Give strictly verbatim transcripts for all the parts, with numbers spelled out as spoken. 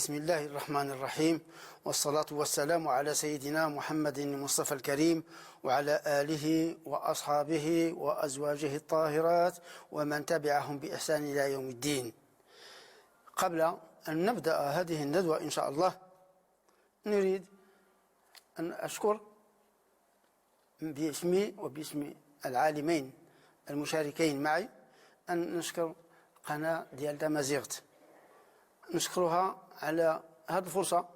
بسم الله الرحمن الرحيم، والصلاة والسلام على سيدنا محمد المصطفى الكريم، وعلى آله وأصحابه وأزواجه الطاهرات ومن تبعهم بإحسان إلى يوم الدين. قبل أن نبدأ هذه الندوة إن شاء الله، نريد أن أشكر باسمي وباسم العالمين المشاركين معي أن نشكر قناة ديال تامازيغت، نشكرها على هذه الفرصة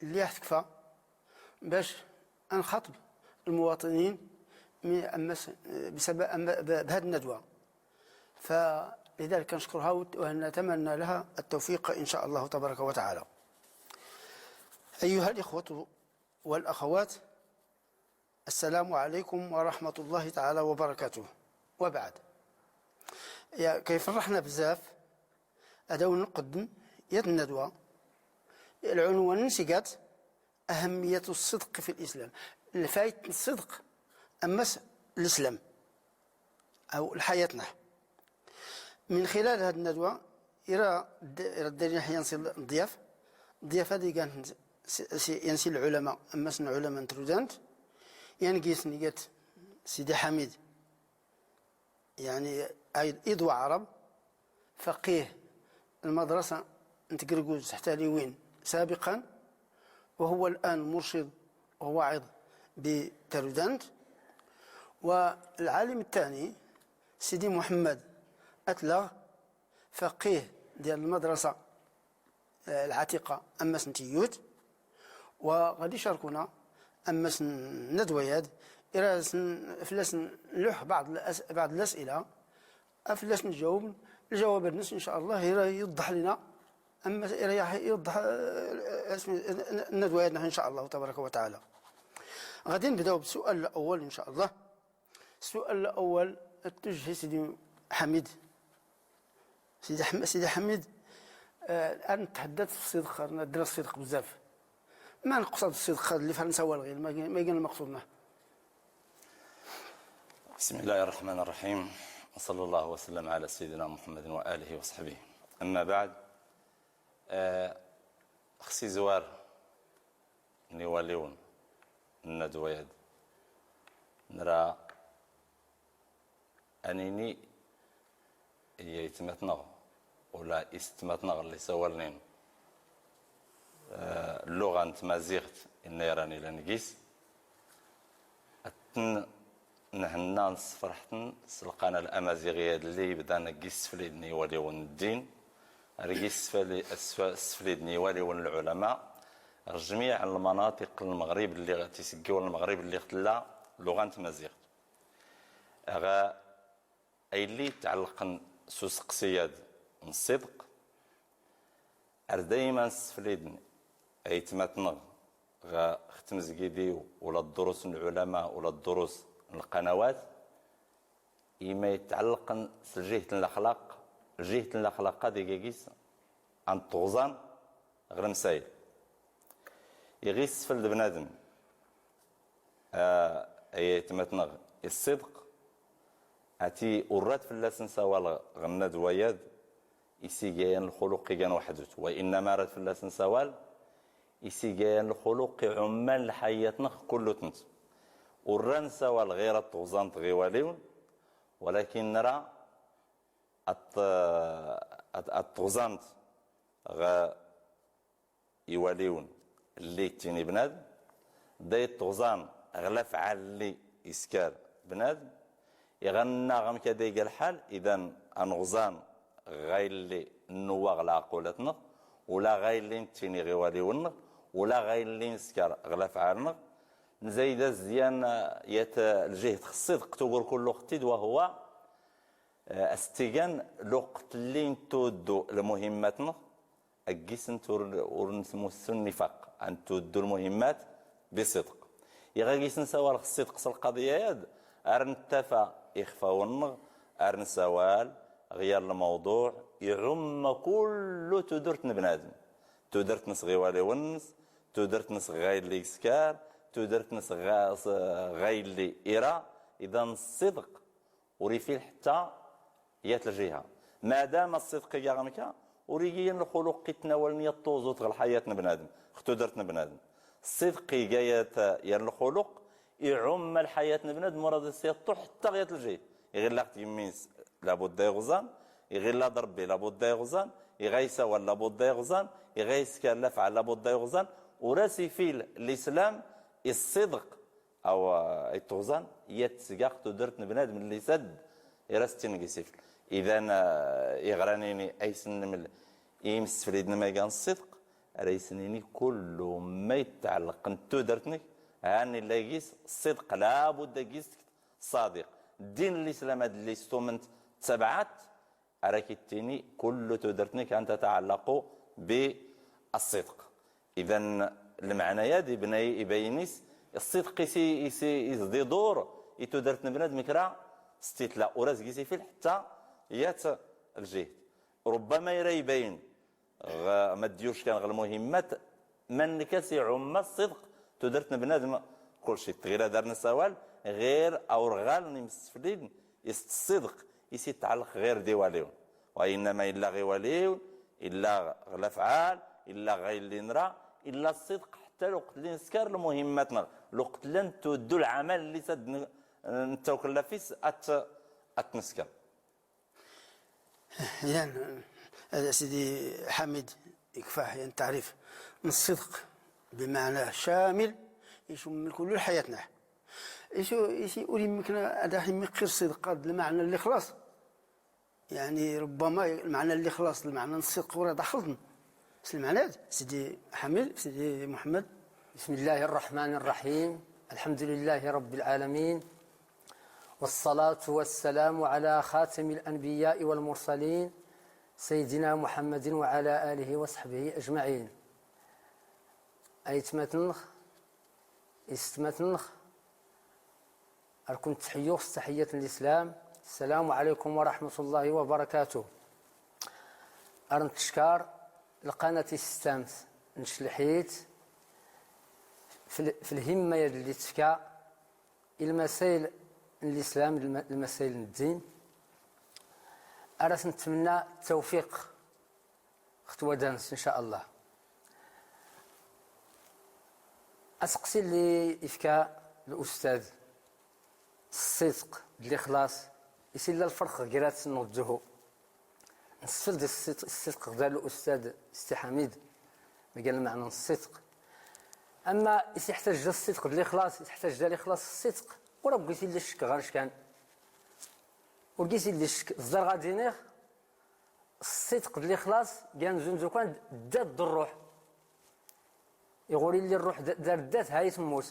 اللي راح تكفى باش نخاطب المواطنين من أمس بسبب أم- ب- بهذه الندوة. فلذلك نشكرها وت- ونتمنى لها التوفيق إن شاء الله تبارك وتعالى. أيها الإخوة والأخوات، السلام عليكم ورحمة الله تعالى وبركاته. وبعد، يا كيفرحنا بزاف أداو نقدم يد الندوة. العنوان نسيقات: أهمية الصدق في الإسلام، الفايت الصدق أمس الإسلام أو الحياة نح. من خلال هذه الندوة إرا د- إرا الدنيا حيان سي الضياف، الضيافة دي كانت س- س- ينسي العلماء، أما سن علماء ترودانت، يعني قيس نيقات سيدي حميد، يعني أيض إضوى عرب، فقيه المدرسة نتقرقوز حتى لوين سابقا، وهو الآن مرشد وواعظ بترودانت. والعالم الثاني سيدي محمد أتلغ، فقيه ديال المدرسة، آه، العتيقة أمس نتيوت، وغادي يشاركونا أمس ندويات إراس فلاس نلوح بعض الأس- بعض الأسئلة، أفلاس نجاوب الجواب النس إن شاء الله إرا يوضح لنا أما إرا يح- يوضح، آه، اسم الندويات إن شاء الله تبارك وتعالى. غادي نبداو بالسؤال الأول إن شاء الله. السؤال الأول التوجه سيدي حميد. سيدي حم- سيدي حميد، آه، الآن نتحدث في الصدق، ندرس الصدق بزاف. ما نقصد الصدق اللي فرنسا والغير، ما كاين، ما كاين المقصود معه. بسم الله الرحمن الرحيم، وصلى الله وسلم على سيدنا محمد وآله وصحبه. أما بعد، آه، خصي زوار نيواليون الندويد نرى أنيني يتمتنغ ولا إستمتنغ اللي سوالنين، آه، اللغة نتمازيغت إن يراني لنقيس. أتن نهنا نصفرحتن سلقانا الأمازيغية اللي بدانا قيس سفليدني وليون الدين. رقيس سفلي-، السف-، سفليدني وليون العلماء. جميع المناطق المغرب اللي غتسقيو المغرب اللي اختلا لغة نتمازيغت. أغا أيلي تعلقن سوسقسياد الصدق، أر دايما سفليدن أيتماتنغ غا ختم زقيديو ولا الدروس العلماء ولا الدروس القنوات، إما يتعلقن سجهة الأخلاق، جهة الأخلاق دي قيس عن طغزان غير مسايل. يغيس سفلد بنادم، آه، أي تمتنغ الصدق، أتي أرات فلاسن سوال غنى دواياد، إسيقايان الخلق كان وحدوت، وإنما رات فلاسن سوال، إسيقايان الخلق عمان لحياتنغ كله تنت. أران سوال غير التغزانت غيواليون، ولكن نرى أت-، أت-، التغزانت غ-، إيواليون اللي تيني بنادم، داي التغزان غلف عالي إسكار بنادم، إغنى غمكا دايق الحال، إذن أنغزان غايلي النواغ العقولتنغ، ولا غايلي نتيني غيواليونغ، ولا غايلي نسكار غلف عالنغ، نزايد الزيان يت الجهد خصيت قتوبر كل وقتيد وهو، آه، أستيقان لوقت اللي نتودو المهماتنغ، أجيسن تور-، ورنسموسن النفاق، أن تودو المهمات بصدق. يغاقيسن سوال الصدق سالقضية ياد، أرن تفا إخفاونغ، أرن سوال غير الموضوع، يعم كل تودرت بنادم. تودرت نس غيوالي ونس، تودرت نس غايل ليكسكار، تودرت نس غا-، غايل لي إيرا. إذا الصدق وريفيل حتى يات الجهة. ما دام الصدق يا غمكا، Ur igi yan lxuluq itnawaln yat tuẓut ɣ lḥayat n bnadm, ɣ tudrt n bnadm. Ṣṣidq iga yat yan lxuluq, iɛumma lḥayat n bnadm, ur ad iṣyaṭṭu ḥtta ɣ yat ljiht. Iɣ illa ɣ tgmmi-ns, labudda iɣẓan. Iɣ illa d rbbi, labudda iɣẓan. Iɣ a isawal, labudda iɣẓan. Iɣ a iskar lafɛal, labudda iɣẓan. Ur as ifil lislam i ṣṣidq aw i tuẓan, yat sga ɣ tudrt n bnadm lli sad, ir as ttingis ifl. Idan, iɣran ini a isnnml i imsflidn ma igan ṣṣidq, ar a isnini kullu ma itɛllqn d tudrt-nk, han illa gis ṣṣidq, labudda gis ṣṣadiq. Ddin n lislam ad lli stumnt ttabɛat, ar ak ittini kullu tudrt-nk han tatɛllaqu bi ṣṣidq. Idan, lmɛna-ad ibna ibayin-is, ṣṣidq is, is, is d iḍur i tudrt n bnadm kra s titla, ur as gis ifil ḥtta yat ljiht. Rubbama ira ibayin ɣ, ma d-yuckan ɣ lmuhimmat, mannk as iɛumma ṣṣidq tudrt n bnadm kulci. Tɣira darn asawal ɣir awrɣal n imsflidn is ṣṣidq is itɛllq ɣir d iwaliwn. Wa innama illa ɣ iwaliwn, illa ɣ lafɛal, illa ɣ aylli nra, illa ṣṣidq ḥtta lwqt lli nskar lmuhimmat-nɣ, lwqt lli ntuddu lɛamal lli sad n, ntawkl lafis at, at nskar. Yan, a sidi Ḥamid, ikfa-ɣ yan taɛrif n ṣṣidq bimɛna camil, icmuml kullu lḥayat-nneɣ. Isu, isi ur immkn ad aɣ-immiqqir ṣṣidq ɣ lmɛna n lixlaṣ. Yaɛni rubbama lmɛna n lixlaṣ d lmɛna n ṣṣidq ur ad xlṭn. S lmɛna-ad, sidi Ḥamid, sidi Muḥmmad. بسم الله الرحمن الرحيم. الحمد لله رب العالمين. والصلاة والسلام على خاتم الأنبياء والمرسلين سيدنا محمد وعلى آله وصحبه أجمعين. Aytmaten-nneɣ, isetmaten-nneɣ, ar ken-ttḥiyyuɣ s ttaḥiyyat n lislam. Ssalamu ɛalaykum wa raḥmatu llahi wa barakatuh. Ar nttckar lqanat-is ttamt n tcelḥit f lhimma-ad lli tfka i lmasayl n lislam, lmasayl n ddin. Ar as-nttmenna ttawfiq ɣ twada-ns, in ca llah. Aseqsi lli ifka lustad, ṣṣidq d lixlaṣ, is illa lferq ɣ grat-nsn neɣ dduhu? Nsfld ṣṣidq ɣ dar lustad Sidi Ḥamid, ma gan lmeɛna n ṣṣidq. Amma is iḥtajja ṣṣidq d lixlaṣ, is iḥtajja lixlaṣ d ṣṣidq, ur gis illa ccekk ɣanc kan. Ur gis illa ccekk, ẓḍar ɣad iniɣ, ṣṣidq d lixlaṣ gan zunzu kan d ddad d rruḥ. Iɣ ur illi rruḥ d ddad, ha i tmmut.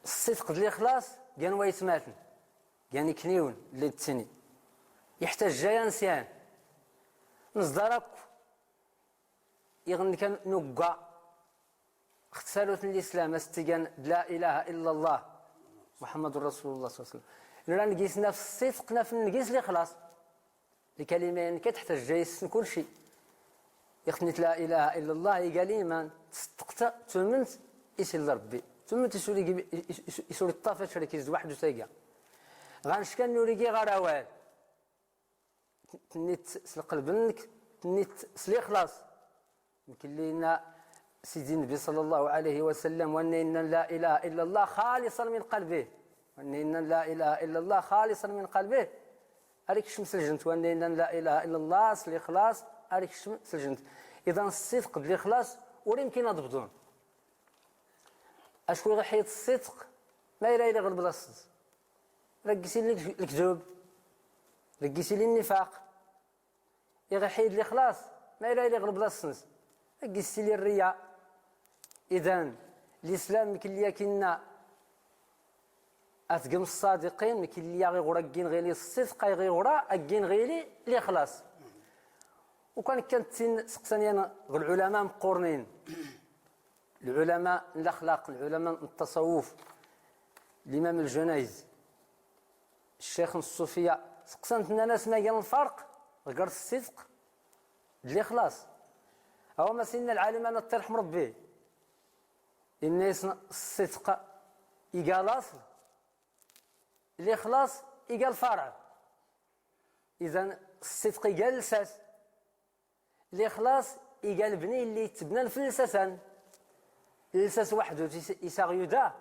Ṣṣidq d lixlaṣ gan waytmaten, gan ikniwn, lli d ttini. Iḥtajja yan s yan. Nẓḍar akk iɣ nkan nugga ɣ tsalut n lislam, as-tt-igan d la ilaha illa llah Muḥammadun rasulullah صلى الله عليه وسلم. Nra ngi s nafs ṣṣidq, naf ngi s lixlaṣ. Lkalima-yan kan tḥtajja yis-s n kulci. Iɣ tnnit la ilaha illa llah iga liman, tṣeddqt, tumnt is illa Ṛebbi, tumnt is ur iṭṭaf acrik, is d waḥdu s iga. Ɣanc kan ur igi ɣar awal. Tnnit s lqelb-nnek, tnnit s lixlaṣ. Mk lli inna Sidi Nnbi صلى الله عليه وسلم, wanna innan la ilaha illa llah xaliṣan min qalbih. Wanna innan la ilaha illa llah xaliṣan min qalbih, ar ikcem s ljent. Wanna innan la ilaha illa llah s lixlaṣ, ar ikcem s ljent. Iḍan ṣṣidq d lixlaṣ ur imkin ad bḍun. Acku iɣ iḥiḍ ṣṣidq, mayra iliɣ lblaṣ-ns. Rgis ili lkdub, rgis ili nnifaq. Iɣ iḥid lixlaṣ, mayra iliɣ lblaṣ-ns. Rgis ili rriya. Iḍan, lislam mk lli ak inna, atgm ṣṣadiqin, mk lli aɣ iɣra ggin ɣili ṣṣidq, aɣ iɣra ggin ɣili lixlaṣ. Ukan kan ttin seqsan yan ɣ lɛulama mqqurnin. Lɛulama n laxlaq, lɛulama n ttaṣawuf, limam ljunayd, ccix n ṣṣufiya, seqsan-t nnan-as ma gan lfarq ɣ gar ṣṣidq d lixlaṣ. Awa ma s inna lɛalim-a n ṭṭirḥm Ṛebbi, inna-yasn ṣṣidq iga laṣl, lixlaṣ iga lfarɛ. Iḍan ṣṣidq iga lsas, Lixlaṣ iga lbni lli itbnan f llisasan. Llisas waḥdu isaɣ yuda.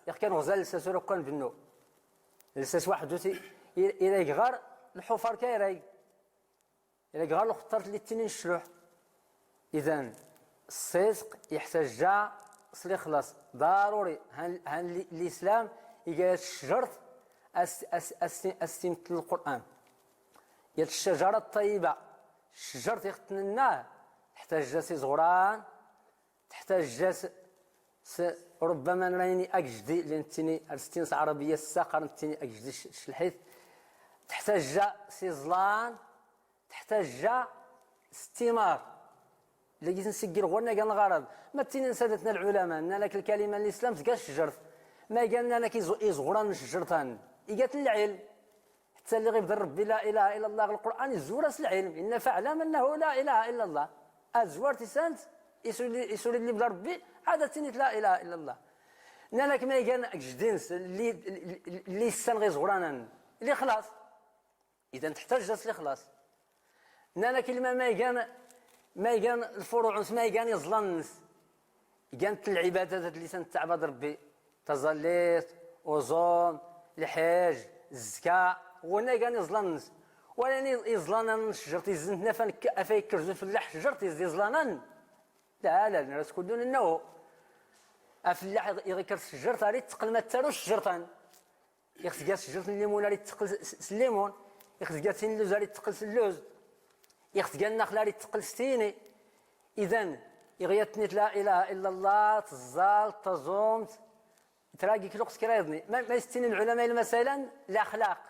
Iɣ kan ɣzan llisas ur akkan bnu. Llisas waḥdu ira igɣar lḥufar ka ira igɣar lxuṭṭart lli ttinin ccluḥ. Idan ṣṣidq iḥtajja s lixlaṣ. Ḍaruri han lislam iga yat ccjert. As timt lqur'an yat ccajara ṭṭayiba. Ccjert iɣ tnna tḥtajja s iẓɣran. Tḥtajja s rubbama nra ini agejdi lli nttini ar stin s ɛrabiya ssaqar nttini agejdi clḥit. Tḥtajja s iẓlan. Tḥtajja s ttimar. Lli gis nsiggir ɣur-nna gan lɣarad. Ma ttinin sadatna lɛulama nna lak lkalima n lislam tga s ccjert. Ma iga nna lak iẓɣran n ccjert-an iga-t lɛilm. Ḥtta lli ɣ-ibder rbbi la ilaha illa llah ɣ lqur'an izzur-as lɛilm inna faɛlam annahu la ilaha illa llah. Ad zwar tisant isuli lli ibder rbbi. Ad attinit la ilaha illa llah. Nna lak ma igan agejdi-ns lli issan ɣ iẓɣran-an lixlaṣ. Idan tḥtajja s lixlaṣ. Nna lak ilma ma igan lfuruɛ-ns ma igan iẓlan-ns. Igan-t lɛibadat ad lli san ttɛbad rbbi. Taẓallit, uẓum, lḥijj, zzka. Ɣunna igan iẓlan-ns. Walayn iẓlan-an n ccjert izzn-tn afa ikrzu fllaḥ ccjert izzi iẓlan-an. La la nra-s kullun nnahu. Afllaḥ iɣ ikr s ccjert ar itteqql ma ttaru s ccjert-an. Iɣ tga s ccjert n llimun ar itteqql s llimun. Iɣ tga tin lluz ar itteqql s lluz. Iɣ tga nnaxl ar itteqql s tini. Idan iɣ yat tnit la ilaha illa llah tẓẓalt taẓumt. Tragi kluqt kra iḍni ma is ttinin lɛulama ilmasalan. Laxlaq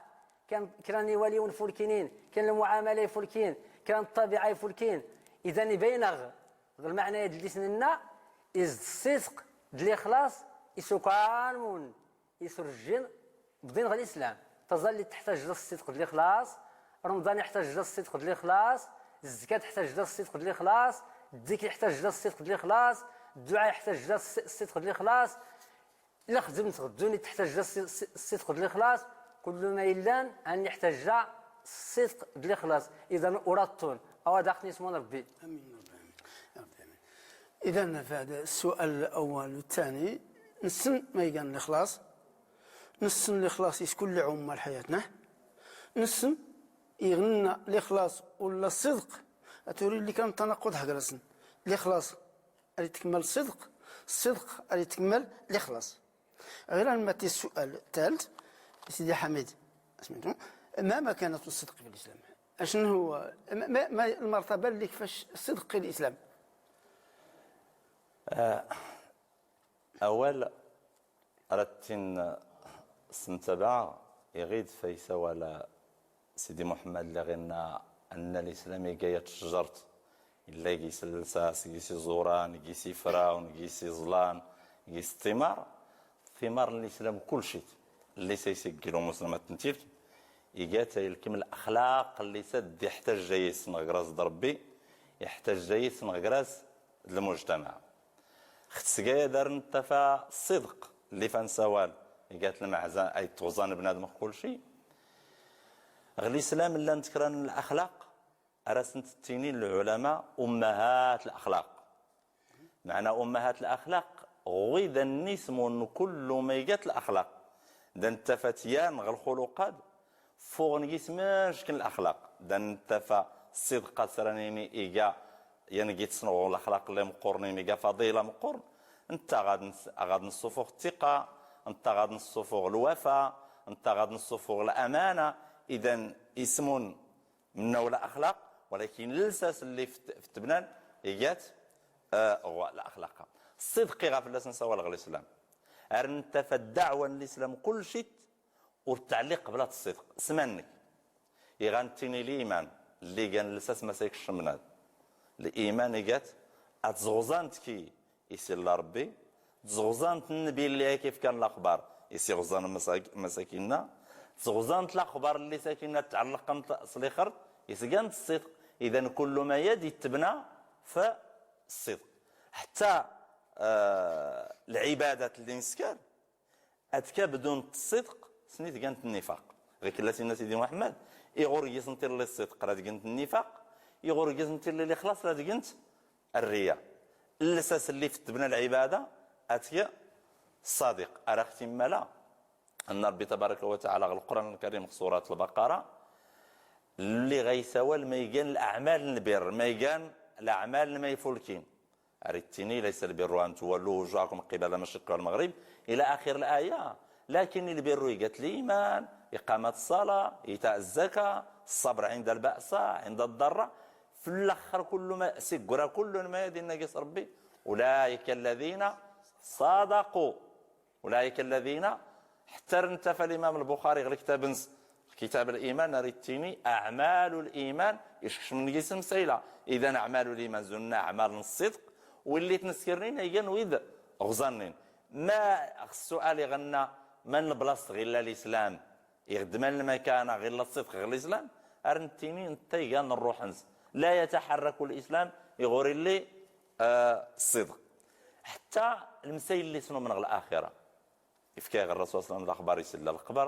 kan kra n iwaliwn fulkinin kan lmuɛamala ifulkin. Kra n ṭṭabiɛa ifulkin. Idan ibaynaɣ ɣ lmaɛna yadllisn nna. Is d ṣṣidq d lixlaṣ isukan mun. Isurjjin bḍin ɣ lislam. Taẓallit tḥtajja s ṣṣidq d lixlaṣ. Rmḍan iḥtajja s ṣṣidq d lixlaṣ. Zzka tḥtajja s ṣṣidq d lixlaṣ. Ddikr iḥtajja s ṣṣidq d lixlaṣ. Dduɛa iḥtajja s ṣṣidq d lixlaṣ. Lxdmt ɣ ddunit tḥtajja s ṣṣidq d lixlaṣ. Kullu ma illan ann iḥtajja s ṣṣidq d lixlaṣ. Idan ur aṭṭun awa daxn ismun rbbi. Amin. Idan fad ssual lawal u ttani. Nsn ma igan lixlaṣ. Nsn lixlaṣ is kulli ɛumma lḥayat nah. Nsn iɣ nna lixlaṣ ulla ṣṣidq. Aturi lli kan tanaqud ḥagrasn. Lixlaṣ ar itkmal ṣṣidq. Ṣṣidq ar itkmal lixlaṣ. Ɣir anmati ssual ttalt. Sidi ḥamid. Asmintu ma makanatu ṣṣidq fi lislam? Acn huwa ma lmartaba lli kfac ṣṣidq fi lislam? Awal ara ttin sntabaɛɣ iɣid fa isawal sidi muḥmmad lli ɣinna anna lislam iga yat cjrt. Illa gis llsas gis iẓuran gis ifrawn gis iẓlan gis ṭṭimar. Ṭṭimar n lislam kulcit lli sa isiggil umuslam ad tntib. Iga ta ilkm laxlaq lli sa diḥtajja yis nɣgras d rbbi. Iḥtajja yis nɣgras d lmujtamaɛ. Xtsgaya dar nttafa ṣṣidq lli fa nsawal. Iga t lmaɛza ay tɣẓan bnadm ɣ kulci. Ɣ lislam llan tkran laxlaq. Ara snt ttinin lɛulama ummahat laxlaq. Mɛna ummahat laxlaq ɣwid ann ismun kullu ma iga t laxlaq. Da nttafa tyan ɣ lxuluqad fuɣn gis mnckn laxlaq. Da nttafa ṣṣidq asran ini iga yan gis snɣu laxlaq lli mqqurn ini iga faḍila mqqurn. Ntta ɣad nssufuɣ ttiqa. Ntta ɣad nssufuɣ lwafa. Ntta ɣad nssufuɣ lamana. Idan ismun mnnaw laxlaq. Walakin llsas lli ftbnan iga t ɣwa laxlaq. Ṣṣidq iɣ fllas nsawal ɣ lislam. Ar nttafa ddɛwa n lislam kulcit ur ttɛlliq qblat ṣṣidq. Smank iɣ anttini liman lli gan llsas ma sa ikcc mnad. Liman iga t ad tẓɣẓant ki is illa rbbi. Tẓɣẓant nnbi lli ak ifkan laxbar is iɣẓan masakinna. Tẓɣẓant laxbar lli sakinna ttɛllqnt s lixrt is gant ṣṣidq. Idan kullu ma yad ittbna f ṣṣidq. Ḥtta lɛibadat lli nskar ad ka bdunt ṣṣidq. Snit gant nnifaq. Ɣik lla sinna sidi muḥmmad iɣ ur gis nṭilli ṣṣidq rad gnt nnifaq. Iɣur giznt illi lixlaṣ la dgint rriya. Llsas lli ftbna lɛibada, atg ṣṣadiq. Ara xtimmala anna rbbi tabaraka wa taɛla ɣ lqur'an lkarim ɣ surat lbaqara, lli ɣa isawal ma igan laɛmal n lbirr, ma igan laɛmal n ma ifulkin. Ar ittini laysa lbirru an tuwallu wujuhakum qibala lmashriqi walmaghrib, ila axir laya. Lakin lbirru igat liman, iqamat lṣala, ita lzaka, lṣabr inda lba'sa, inda ldarra. Fllaxr kullu ma siggra kullu n ma yadin nagis rbbi. Ulaika alladina ṣadaqu. Ulaika alladina. Ḥtta ar nttafa limam lbuxari ɣ lktab ns, kitab liman, ar ittini aɛmalu liman. Ickcm nagis msayla. Idan aɛmalu liman zunna aɛmal n ṣṣidq. Willi tnskirnin igan wid ɣẓannin. Ma ɣ ssual iɣ nna, man lblaṣt ɣ illa lislam, iɣ dman lmakana ɣ illa ṣṣidq ɣ lislam. Ar nttini ntta igan rruḥ ns, la yataḥarraku lislam iɣur illi ṣṣidq. Ḥtta lmsayl lli snumn ɣ laxira. Ifka-yaɣ rrasul slam laxbar, islla lqbr,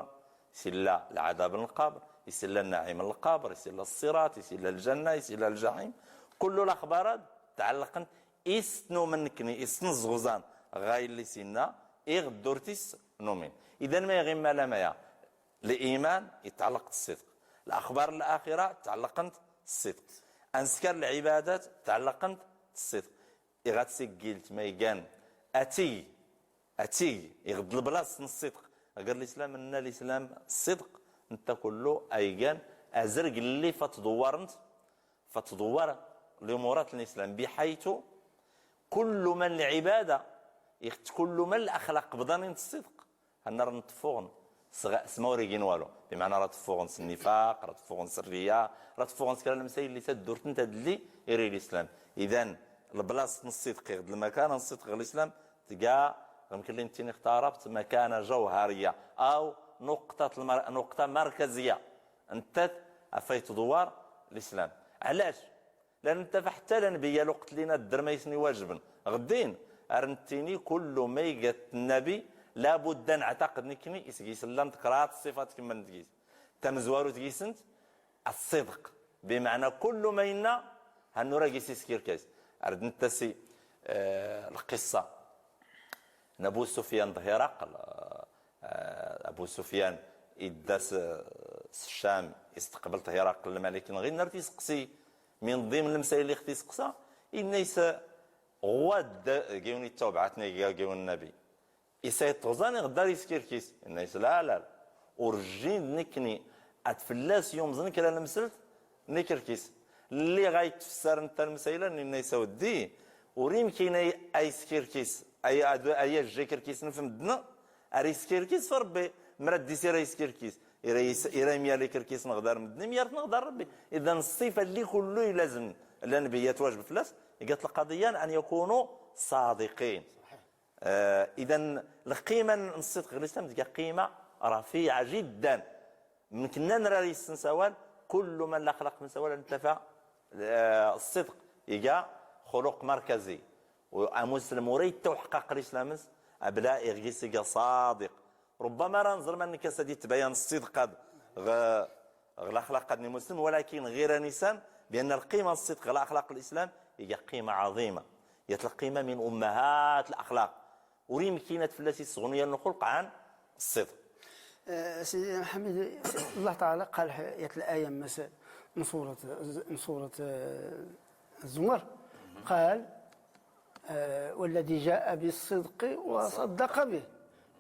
islla lɛadab n lqbr, islla nnaɛim n lqbr, islla lṣirat, islla ljanna, islla ljaḥim. Kullu laxbar-ad tɛllqnt, is tnumn nkni, is tnẓɣuzan ɣa illi sinna, iɣ ddurt-is numin. Idan ma iɣ immal amaya, liman itɛllq d ṣṣidq, laxbar n laxira tɛllqnt d ṣṣidq, anskar lɛibadat tɛllqnt d ṣṣidq. Iɣ ad tsiggilt ma igan atig, atig iɣ d lblaṣt n ṣṣidq ɣ lislam, nna lislam ṣṣidq. Ntta kullu a igan azrg lli fa tḍwwarnt, fa tḍwwar limurat n lislam, biḥaytu kullu man lɛibada, iɣ t kullu man laxlaq bḍanin d ṣṣidq. Hanna ra ntffuɣn s, s ma ur igin walu. Bimɛna ra tffuɣn s nnifaq, ra tffuɣn s rriya, ra tffuɣn s kra lmsayl lli taddurt ntta d lli iri lislam. Idan lblaṣt n ṣṣidq iɣ d lmakana n ṣṣidq ɣ lislam, tga ɣ mkn lli nttini ɣ tarabt makana jawhariya, aw nuqṭa mar-, nuqṭa markaziya. Nttat afa itḍwwar lislam. Ɛlac? Lan nttafa ḥtta lanbiya lwqt lli nna ddr ma isn iwajbn ɣ ddin. Ar nttini kullu ma igat nnabi, labudda nɛtaqd nkni isgi sllan kraḍt ṣṣifat kmmlnt gis. Tamzwarut gisnt, ṣṣidq. Bimɛna kullu ma inna, hannura gis iskirkas. Ar d nttasi lqissa n Abu Sufyan d Hiraql. Abu Sufyan idda s, s Ccam, isteqbl-t Hiraql lmalik-nɣi, nna ar t-iseqsi min ḍimn lmsayl lli ɣ t-iseqsa, inna-is ɣwad giwn ittawbɛat n iga giwn nnabi. Isa itɣẓan iɣ ddar iskirkis. Inna-is lala, urjin d nkni ad flla-s yumẓn kra lmslt n ikrkis. Lli ɣa itfssar ntta lmsayla-nni, inna-is a wddi, ur imkin a iskirkis, a yajj ikrkis n f mddn, ar iskirkis f Rbbi. Mra ddis ira iskirkis, ira imyal ikrkis nɣ dar mddn, imyal-t nɣ dar Rbbi. Idan ṣṣifa lli kullu ilazm lanbiya twajb flla-s, igat lqaḍiya n an yakunu ṣaḍiqin. Idan lqima n ṣṣidq ɣ lislam tga qima rafiɛa jiddan. Mknna nra issn sawal, kullu man laxlaq msawal nttafa ṣṣidq iga xuluq markazi. Amuslm ur ittawḥqaq lislam-ns abla iɣ gis iga ṣaḍiq. Rubbama ra nẓr ma nnkas ad ittbayan ṣṣidq-ad ɣ ɣ laxlaq-ad n imuslm, walakin ɣir anisan bi anna lqima n ṣṣidq ɣ laxlaq n lislam iga qima ɛaḍima. Yat lqima min ummahat laxlaq. Ur imkin ad flla-s isɣnu yan lxulq ɛan ṣṣidq. Sidi Mḥamed, Allah Taɛala qal yat laya mmas n surat, n surat Zzumar, qal والذي جاء بالصدق وصدق به.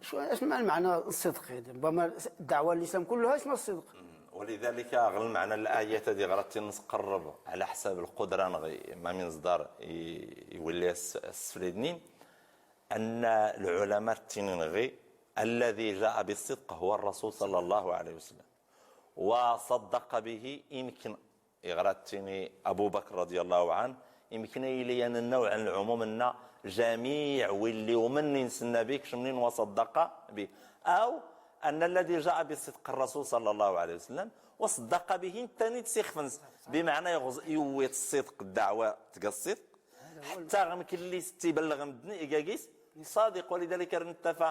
شو، ايش معنى الصدق؟ ربما الدعوة الإسلام كلها اسمها الصدق. ولذلك أغلى المعنى الآية هذه غرت نقرب على حساب القدرة نغي ما من صدر يولي السفليدنين أن العلماء التنين غي الذي جاء بالصدق هو الرسول صلى الله عليه وسلم وصدق به. يمكن Iɣ ra ttini Abu Bakr رضي الله عنه, imkn a yili yan nnaw n lɛumum nna jamiɛ wi lli umnin s nnabi, kcmnin wa ṣaddaqa bih. Aw anna lladhi ja'a bi ṣṣidq rrasul ṣalla llahu ɛlayhi wa sallam wa ṣaddaqa bih, nttan i t-sixfn s, bimɛna iɣ iwwi t-ṣṣidq, ddɛwa tga ṣṣidq, ḥtta ɣ mkn lli s-tt-ibllɣ mddn iga gis ṣadiq. Walidalik ar nttafa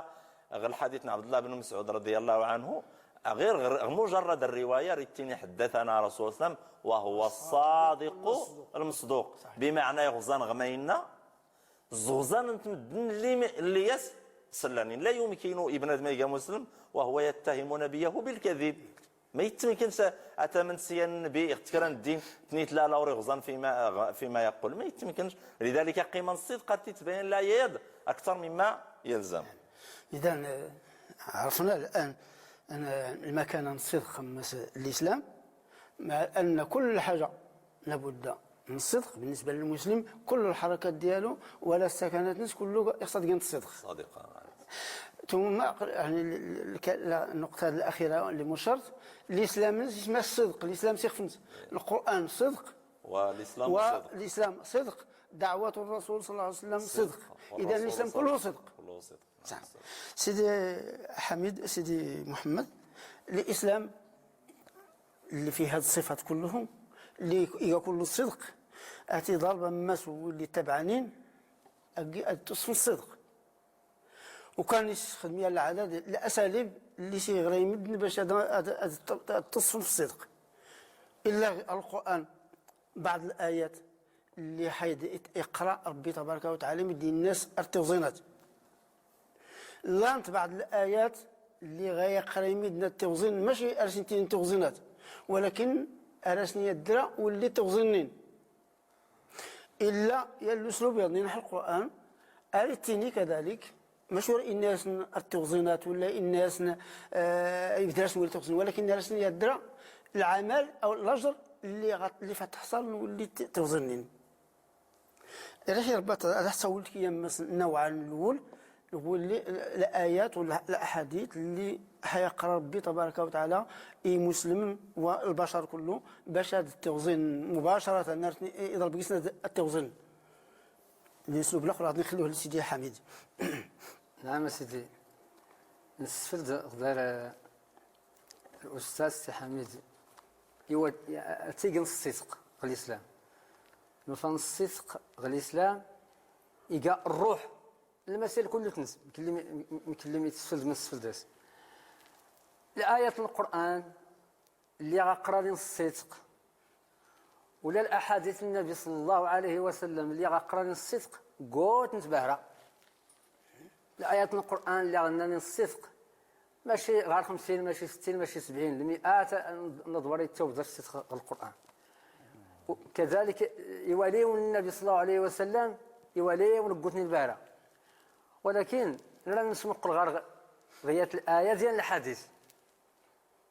ɣ lḥadit n Ɛbdullah bn Msɛud رضي الله عنه, غير غير مجرد الروايه ريتيني حدثنا رسول الله صلى الله عليه وسلم وهو الصادق المصدوق. بمعنى يغزان غمينا زغزان انت مدن اللي اللي يس سلانين لا يمكن ابن ادم يجا مسلم وهو يتهم نبيه بالكذب. ما يتمكنش اتمن سيان النبي اختكرا الدين تنيت لا لا ورغزان فيما فيما يقول ما يتمكنش. لذلك قيمة الصدق قد تتبين لا يد اكثر مما يلزم. إذا، آه، عرفنا الآن أن المكانة الصدق خمس الإسلام، مع أن كل حاجة لابد من الصدق بالنسبة للمسلم، كل الحركات ديالو ولا السكنات نس كله يقصد كان الصدق. صادقة. ثم يعني ال- ال- الك- النقطة الأخيرة اللي مشرت، الإسلام نس اسمه الصدق، الإسلام سيخفنس القرآن صدق، والاسلام صدق. والإسلام صدق، دعوة الرسول صلى الله عليه وسلم صدق. إذا الإسلام كله صدق. كله صدق. سيدي حميد، سيدي محمد، الإسلام اللي فيه هاد الصفات كلهم، اللي يقول الصدق، أتي ضرب الناس واللي تبعانين، أجي أتصف الصدق. وكان يستخدم العدد الأساليب اللي سي غير يمدن باش هاد- هاد- هاد التصف الصدق. إلا القرآن بعض الآيات اللي حيد يقرأ ربي تبارك وتعالى يمدي الناس التوزينات. لانت بعض الآيات اللي غيقرأ يمدنا التوزين، ماشي أرسنتين توزينات، ولكن أرسني الدرا واللي توزينين. إلا يا الأسلوب يضني نحو القرآن، أريتيني كذلك، ماشي ورا الناس التوزينات ولا الناس آه، يبدرس ولا توزين، ولكن الناس يدرا العمل أو الأجر اللي غت... اللي فتحصل واللي ت- توزنين. ريح ربط راح سولت كي يمس نوعا الأول، هو اللي الآيات والأحاديث اللي حيقرا ربي تبارك وتعالى إي مسلم والبشر كله باش هذا التوزين مباشرة نرتني إذا بقيسنا التوزين. الأسلوب الآخر غادي نخلوه لسيدي حميد. نعم سيدي. نستفد غدار الأستاذ سي حميد. إوا تيجن الصدق غ الإسلام. نفهم الصدق غ الإسلام. إيجا الروح المسائل كله تنس مكلم مكلم يتسفلد من السفلداس. الآيات القرآن اللي غقراني الصدق ولا الأحاديث النبي صلى الله عليه وسلم اللي غقراني الصدق قوت نتبهرى. الآيات القرآن اللي غناني الصدق ماشي غير خمسين، ماشي ستين، ماشي سبعين، المئات نضوري التوبة الصدق القرآن. كذلك يواليون النبي صلى الله عليه وسلم يواليون قوتني البهرة. ولكن لا نسمق الغرغ غيات الآية ديال الحديث.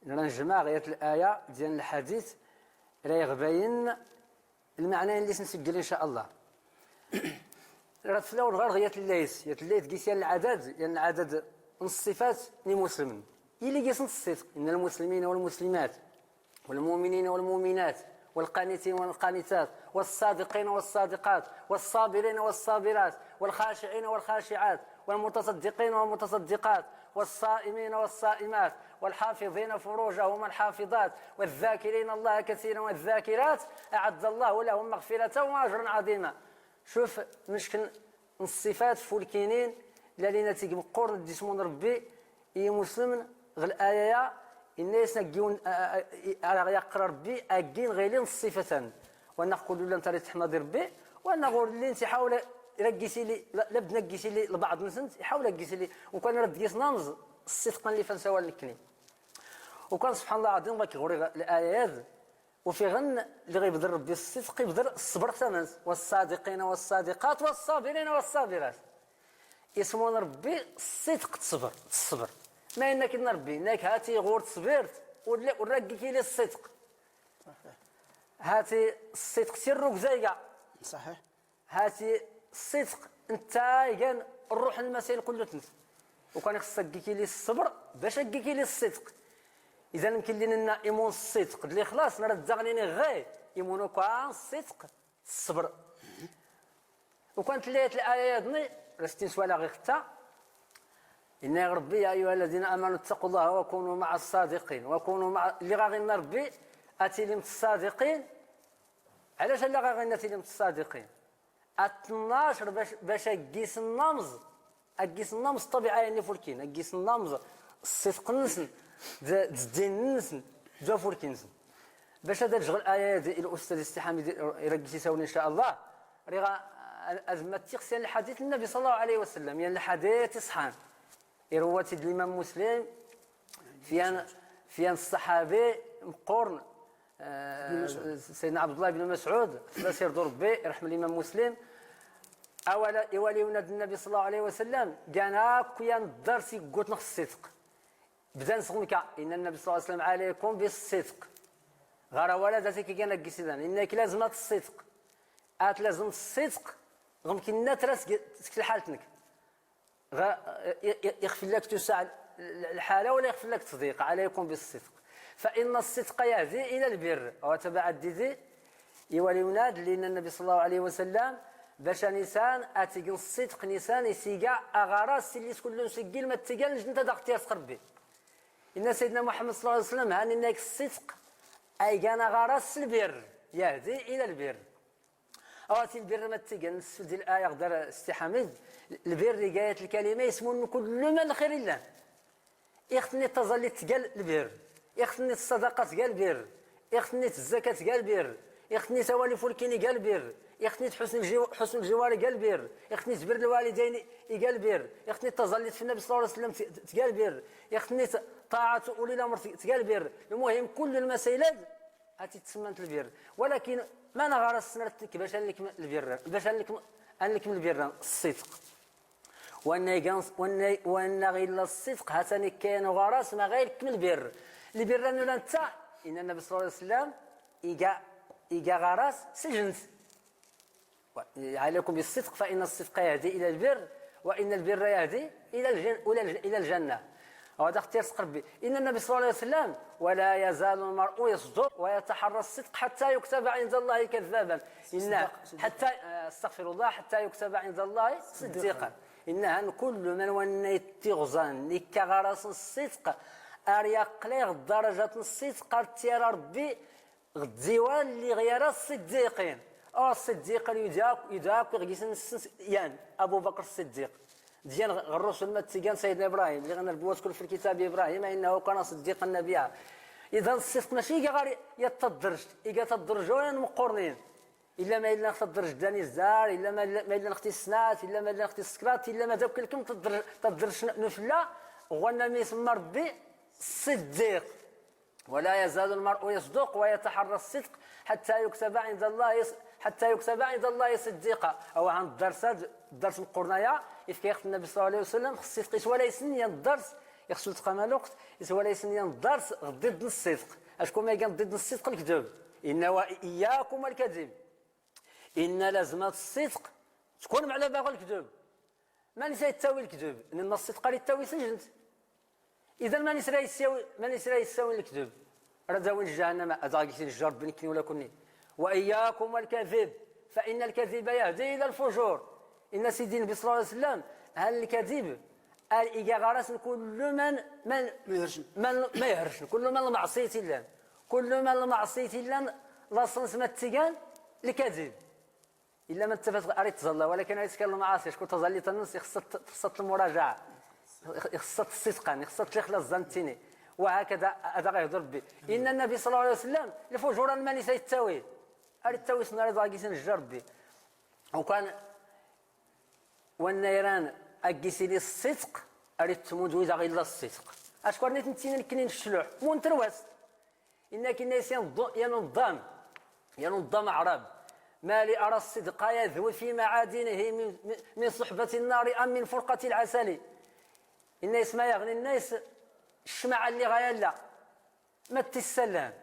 راه نجمع غير الآية ديال الحديث راه يغبين المعنى اللي سنسجل إن شاء الله. راه في الأول غير غير الليث، يا الليث قيس يا العدد، يا العدد من الصفات لمسلم. إلي قيس الصدق إن المسلمين والمسلمات والمؤمنين والمؤمنات والقانتين والقانتات والصادقين والصادقات والصابرين والصابرات والخاشعين والخاشعات والمتصدقين والمتصدقات والصائمين والصائمات والحافظين فروجهم والحافظات والذاكرين الله كثيرا والذاكرات أعد الله لهم مغفرة وأجرا عظيما. شوف مشكن الصفات فولكينين لالينا تيجمقور نديسمون ربي إي مسلم غ الآية إن يسنقيون على يقرا ربي أجين غيلين الصفة. وأنا نقول لهم ترى تحمد ربي وأنا غور اللي انت حاول رقيسي لي لا بد نقيسي لي لبعض نسنت يحاول رقيسي لي وكان رد قيس نامز الصدق اللي فنسوى لكني. وكان سبحان الله العظيم غاك غوري الآية هذا وفي غن اللي غيبدر ربي الصدق يبدر الصبر ثمن والصادقين والصادقات والصابرين والصابرات. يسمون ربي الصدق تصبر تصبر. ما انك ان ربي انك هاتي غور تصبرت ولا ورقك لي الصدق. هاتي الصدق سرك زيقا. صحيح. هاتي الصدق انت كان الروح المسيح كله تنس. وكان خصك كي لي الصبر باش كي لي الصدق. اذا يمكن لنا ايمون الصدق اللي خلاص نرد زغنيني غير ايمونو كان الصدق الصبر. وكانت ليت الآية يظني رستين سوالا غير ختا. إن يا ربي يا أيها الذين آمنوا اتقوا الله وكونوا مع الصادقين وكونوا مع اللي غاغي ربي أتي لي الصادقين. علاش لا غاغي أتي لي الصادقين؟ اثناش باش باش اكيس النمز اكيس النمز الطبيعه يعني فولكين اكيس النمز الصدق نسن d ddin-nsen, d ufurk-nsen. Bac ad-ajjeɣ laya-adi i lustad istiḥam iraggi s-isawlen, in ca allah, riɣ ad-mattiɣ s yan lḥadit n nnabi sala llahu ɛalayhi wa sallam, yan lḥadit iṣḥan. Irwwa-t-id limam muslim f yan ṣṣaḥabi meqqurn, sayidna ɛbdullah ibn masɛud, fell-as irḍu rebbi, irḥem limam muslim. Awal iwali iwnad nnabi sala llahu ɛalayhi wa sallam, gan akk yan ddars iggutn ɣ ṣṣidq. Bdan sɣ umka, inna nnabi sala llahu ɛalayhi wa sallam ɛalaykum biṣṣidq. Ɣar awal ad-as-ik-igan agg isidan, inna-k lazem ad-tṣṣidq. Ad-tlazem ṣṣidq ɣ umkn natra seg lḥalt-nnek. Ixf illa-k tusaɛ lḥala wala ixf illa-k tḍiq, ɛalaykum biṣṣidq. Fa inna ṣṣidqa yahdi ila lbirr. Aw ataba ɛaddidi iwali iwnad lli inna nnabi sala llahu ɛalayhi wa sallam, bac a nisan ad-t-ign ṣṣidq nisan is-iga aɣaras s-illi s-kullun s-iggil ma t-igan lǧnnt ad-aɣ-t-irsq rebbi. Inna sayidna muḥammad sala llahu ɛalayhi wa sallam, han inna-k ṣṣidq a igan aɣaras s-lbirr, yahdi ila lbirr. Awati lbirr ma t-igan, nsfd i laya ɣ-dar stiḥamid, lbirr iga-yat lkalima ismun n kullu ma lxir illan. Ixtnit taẓallit tga lbirr, ixtnit ṣṣadaqa tga lbirr, ixtnit zzaka tga lbirr, ixtnit awal ifulkin iga lbirr, ixtnit ḥusn ljiwar iga lbirr, ixtnit birr lwalidayn iga lbirr, ixtnit taẓallit f nnabi sala llahu ɛalayhi wa sallam tga lbirr, ixtnit ṭaɛat uli lamr tga lbirr. Lmuhim kullu lmasayil-ad a-t-id-tssmmant lbirr. Walakin man aɣaras-sn ara t-nk bac a nlkm lbirr, bac a nlkm lbirr? Ṣṣidq. Wanna ɣ illa ṣṣidq ha-t-an ikka-yan uɣaras ma ɣa ilkm lbirr. Lbirr anula ntta? Inna nnabi sala llahu ɛalayhi wa sallam, iga aɣaras s-lǧnnt. Ɛalaykum biṣṣidq fa inna ṣṣidqa yahdi ila lbirr, wa inna lbirra yahdi ila ljanna. Aw ad-aɣ-t-irsq rebbi. Inna nnabi sala llahu ɛalayhi wa sallam, wala yazalu lmar'u yasduq wa yataḥarra ṣṣidq ḥatta yuktaba ɛinda llahi kaddaban. Inna ḥatta, astaɣfirullah, ḥatta yuktaba ɛinda llahi ṣiddiqan. Inna han kullu man wanna ittiɣẓan ikka aɣaras n ṣṣidq, ar yaqlay ɣ ddaraja n ṣṣidq ar t-yara rebbi ɣ ddiwan lliɣ yara ṣṣiddiqin. Aw ṣṣiddiqin yuda akk iɣ gis-nsen yan abubakr ṣṣiddiq. Dyan ɣ rrusul ma t-igan sayidna ibrahim, lliɣ anna rebbi wa-t-kul f lkitab ibrahim innahu kana ṣṣiddiqan nabiyya. Idan ṣṣidq maci iga ɣar yat taddrjt, iga taddrjt n yan meqqurnin. Illa ma illan ɣ taddrjt d anizzar, illa ma illan ɣ tis snat, illa ma illan ɣ tis krat, illa ma d akk ilkm taddrjt n ufella ɣ wanna mi isemma rebbi ṣṣiddiq. Wala yazalu lmar'u yasduq wa yataḥarra ṣṣidq ḥatta yuktaba ɛinda llahi ṣiddiqa. Aw han ddars-ad, ddars meqqurn aya ifka-yaɣ-t nnabi sala llahu ɛalayhi wa sallam ɣ ṣṣidq. Iswala isn yan ddars, ixsul tqamaluqt, iswala isn yan ddars ɣ ḍidd n ṣṣidq. Acku ma igan ḍidd n ṣṣidq? Lkdb. Inna wa iyyakum walkadib. Inna lazmat ṣṣidq tkun mɛlaba ɣ lkdb. Manis a ittawi lkdb? Nna ṣṣidq ar ittawi s lǧnnt. Idan manis ra issawin lkdb? Ra dawin jahannama, ad aɣ-gis injja rebbi nkni wala kunni. Wa iyyakum walkadib fa inna lkadiba yahdi ila lfujur. Inna sidi nnabi sala llahu ɛalayhi wa sallam, han lkadib ar iga ɣaras n kullu man ma ihrcn, kullu man lmaṣiyt illan, kullu man lmaṣiyt illan. Laṣl-ns ma t-igan lkadib. Illa ma ttafat ar ittẓalla walakin ar ittkan lmaṣi acku taẓallit-ns ixṣṣa-t lmurajaɛa, ixṣṣa-t ṣṣidqan, ixṣṣa-t lixlaṣ zanttini. Wa hakada ad aɣ-ihdu rebbi. Inna nnabi sala llahu ɛalayhi wa sallam, lfujur an manis a ittawi? Ar ittawi s nnar ad aɣ-gis injja rebbi. Ukan wanna iran a gis ili ṣṣidq, ar ittmud wid aɣ illa ṣṣidq. Acku ar nitnti nkni ncluḥ mun trwast. Inna-k inna-yas yan uḍḍam, yan uḍḍam aɛrab, mali ara ṣṣidqa yadwi fi maɛadinihi min ṣuḥbati nnari am min furqati lɛasali. Inna-yas ma yaɣni, inna-yas, ccmaɛ lliɣ a yalla ma t-issallan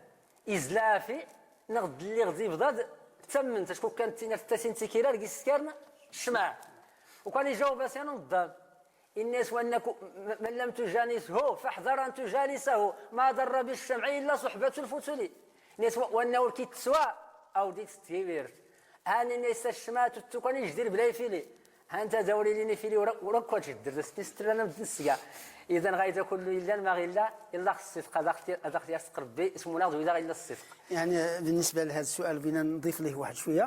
izlafi, neɣ d lliɣ d ibḍad d tammnt acku kkan ttin ar ttasin tikira ar gis skarn ccmaɛ. Ukan ijawb-as yan uḍḍam. Inna-yas, man lam tujanishu faḥḍar an tujalisahu, ma darra biccamɛi illa ṣuḥbatu lfutuli. Inna-yas wanna ur k-itteswa awd-it s tgibirt. Han inna-yas ccmaɛ tuttu kan ijdil bla ifili. Han tadawri lin ifili ur akk wa tjdr da s-tnistrana md nsga. Idan ɣayda kullu illan ma ɣ illa illa ɣ ṣṣidq ad aɣ-t-irsq rebbi ismun-aɣ d wid aɣ illa ṣṣidq. Yaɛni, binisba lhad sual bina nḍif lih waḥd cwiya.